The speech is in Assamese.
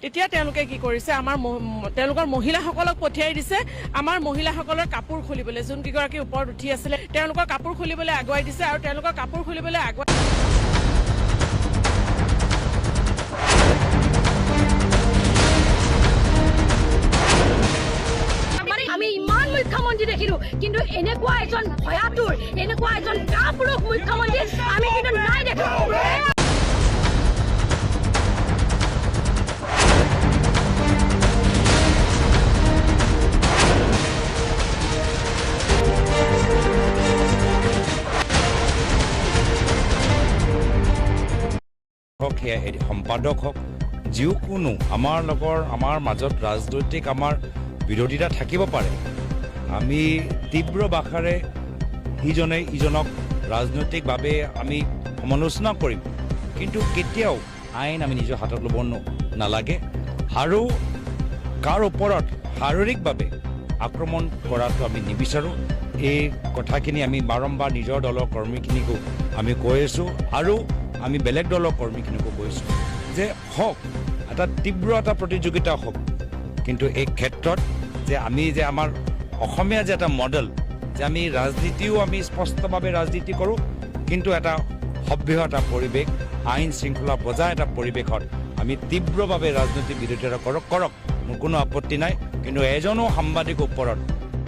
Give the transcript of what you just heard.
তেতিয়া তেওঁলোকে কি কৰিছে, আমাৰ তেওঁলোকৰ মহিলাসকলক পঠিয়াই দিছে আমাৰ মহিলাসকলৰ কাপোৰ খুলিবলৈ। যোনকেইগৰাকী ওপৰত উঠি আছিলে, তেওঁলোকৰ কাপোৰ খুলিবলৈ আগুৱাই দিছে আৰু তেওঁলোকৰ কাপোৰ খুলিবলৈ আগুৱাই মানে আমি ইমান মুখ্যমন্ত্ৰী দেখিলো, কিন্তু এনেকুৱা এজন ভয়াতুৰ, এনেকুৱা এজন কাপুৰুষ মুখ্যমন্ত্ৰী আমি কিন্তু নাই দেখা। হওক, সেয়া সম্পাদক হওক, যিকোনো আমাৰ লগৰ, আমাৰ মাজত ৰাজনৈতিক আমাৰ বিৰোধিতা থাকিব পাৰে। আমি তীব্ৰ ভাষাৰে ইজনে ইজনক ৰাজনৈতিকভাৱে আমি সমালোচনা কৰিম, কিন্তু কেতিয়াও আইন আমি নিজৰ হাতত ল'ব নালাগে আৰু কাৰ ওপৰত শাৰীৰিকভাৱে আক্ৰমণ কৰাটো আমি নিবিচাৰোঁ। এই কথাখিনি আমি বাৰম্বাৰ নিজৰ দলৰ কৰ্মীখিনিকো আমি কৈ আছোঁ আৰু আমি বেলেগ দলৰ কৰ্মীখিনিকো কৈছোঁ যে হওক, এটা তীব্ৰ এটা প্ৰতিযোগিতা হওক, কিন্তু এই ক্ষেত্ৰত যে আমি যে আমাৰ অসমীয়া যে এটা মডেল যে আমি ৰাজনীতিও আমি স্পষ্টভাৱে ৰাজনীতি কৰোঁ, কিন্তু এটা সভ্য এটা পৰিৱেশ, আইন শৃংখলা বজাই এটা পৰিৱেশত আমি তীব্ৰভাৱে ৰাজনৈতিক বিৰোধিতা কৰক, মোৰ কোনো আপত্তি নাই, কিন্তু এজনো সাংবাদিকৰ ওপৰত